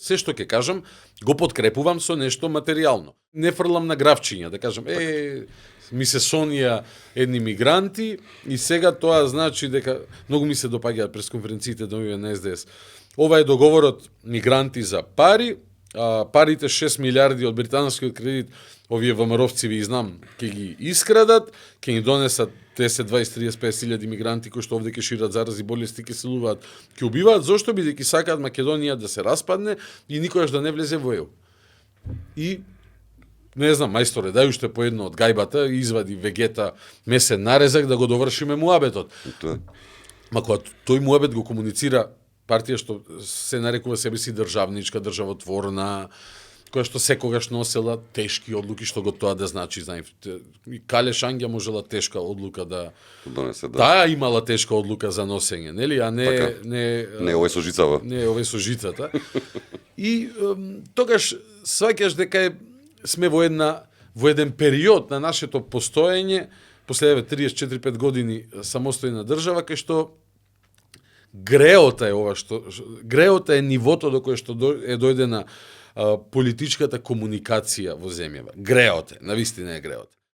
се што ќе кажам, го подкрепувам со нешто материјално. Не фрлам на гравчиња, да кажам, ми се сонија едни мигранти и сега тоа значи дека многу ми се допаѓаат пресконференциите на СДС. Ова е договорот мигранти за пари, парите 6 милиарди од британскиот кредит, овие ВМРО-вци ви знам, ќе ги искрадат, ќе ни донесат 10, 20, 30, 50 мигранти кои што овде ќе шират зарази, болести, ќе селуваат, ќе убиваат, зошто бидејќи сакаат Македонија да се распадне и никогаш да не влезе во ЕУ. И не знам, мајсторе, дај уште по едно од гајбата, извади вегета месен нарезак да го довршиме муабетот. Ма кога тој муабет го комуницира партија што се нарекува себе си државничка, државотворна, која што секогаш носела тешки одлуки, што го тоа да значи, знаев. И Кале Шања можела тешка одлука да донесе, да. Таа имала тешка одлука за носење, нели, а не така. Не овој со жицава. Не овој со жицата. И тогаш сваќаш дека сме во еден период на нашето постоење, после 34-5 години самостојна држава, кај што греота е нивото до кое што е дојдена политичката комуникација во земјава. Греот е, навистина е греот.